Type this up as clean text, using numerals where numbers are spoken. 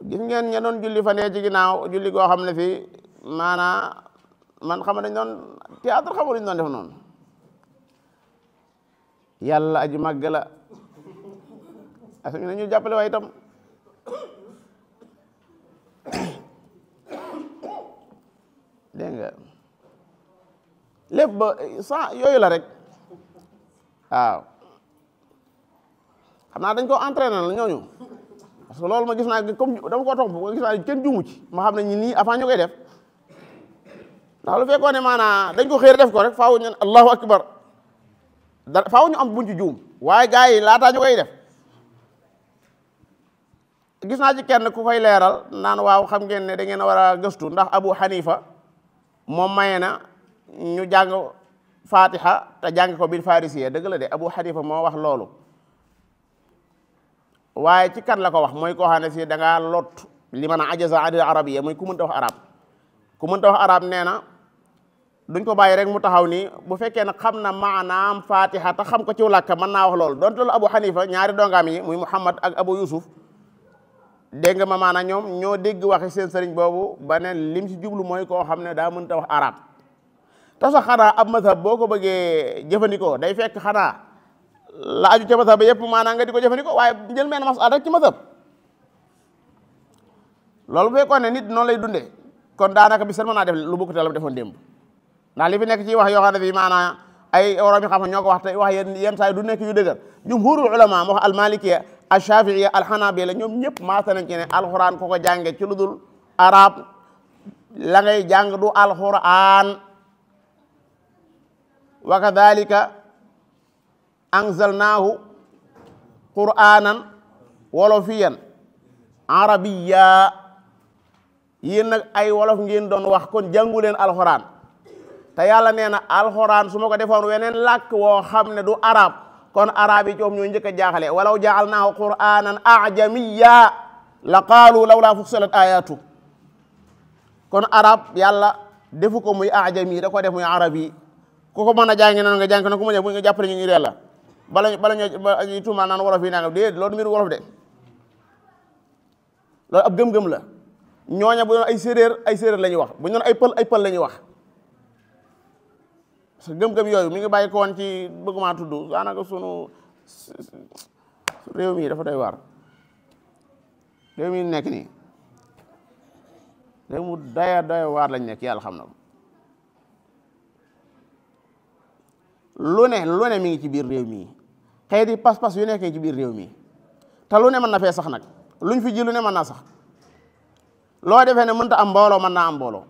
gis ngeen ña doon julli fa nee ci ginnaaw julli goo xam ne fii maanaa man xam dañ doon théâtre xamul ñu doon def noonu yàlla aji màgg la asuñu ne ñu jàppale waaye itam dégg nga lépp ba sans yooyu la rek waaw xam naa dañ ko entraîné la ñooñu parce que loolu ma gis naa comme dama ko topp gis naa kenn juumu ci ma xam ne ñi nii avant ñu koy def ndax lu fekkoon ne maanaa dañ ko xëy def ko rek faaw ñu allahu akbar da faaw ñu am buñ ci juum waaye gars yi laataa ñu koy def gis naa ci kenn ku koy leeral naan waaw xam ngeen ne da ngeen a war a gëstu ndax Abu Hanifa moom maye na ñu jàng fatiha te jàng ko bil farisiya dëgg la de Abu Hanifa moo wax loolu waaye ci kan la ko wax mooy koo xam ne si da ngaa lot li man a ajaza anil arabiyya mooy ku mënta wax arab ku mënta wax arab nee na duñ ko bàyyi rek mu taxaw nii bu fekkee ne xam na maanaam fatiha te xam ko ci làkk mën naa wax loolu donte loolu Abu Hanifa ñaari dongaam yi muy Muhammad ak Abu Yusuf dégg nga ma maanaam ñoom ñoo dégg waxi seen sëriñ boobu ba ne lim si jublu mooy koo xam ne daa mënta wax arab te sax xanaa ab mazhab boo ko bëggee jëfandikoo day fekk xanaa la aju ca mazhab bi yëpp maanaam nga di ko jëfandikoo waaye jël meen masala rek ci mazhab loolu bu fekkoon ne nit noonu lay dundee kon daanaka bi seen mën naa def lu bokkut la mu defoon démb ndax li fi nekk ci wax yoo xam ne bi maanaam ay woromi xam ñoo ko wax te wax yenn saa yi du nekk yu dëgër jumhurul ulama moo wax almalikiya alshafiiya alxanaabila ñoom ñëpp maasa nañ ci ne alxuraan ko ko jànge ci lu dul arab la ngay jàng du alxuraan wa kadhalika anzalnaahu qur'anan wolofiyan arabiya yéen nag ay wolof ngeen doon wax kon jàngu leen alxuraan te yàlla nee na alxuraan su ma ko defoon weneen làkk woo xam ne du arab kon arab yi coom ñoo njëkk a jaaxale walaw jaalnaahu qur'anan ajamiya la qaalu lawlaa fussilat ayatu kon arab yàlla defu ko muy ajami da ko def muy arab yi ku ko mën a jàngi noonu nga jàng na ku ma ñëw bu nga jàppale ñu reel la bala ñoo tuumal naan wolof yi nangam déedéet loolu mbiru wolof de loolu ab gëm-gëm la ñooña bu doon ay séeréer la ñuy wax bu ñu doon ay pël la ñuy wax parce que gëm-gëm yooyu mi ngi bàyyi ko woon ci bëgguma tudd daanaka sunu réew mi dafa doy waar réew mi nekk nii réew mu doy waar lañ nekk yàlla xam na ko lu ne mi ngi ci biir réew mi xeeti pas-pas yu nekkee ci biir réew mi te lu ne mën na fee sax nag luñ fi ji lu ne mën naa sax loo defee ne mënta am mbooloo mën naa am mbooloo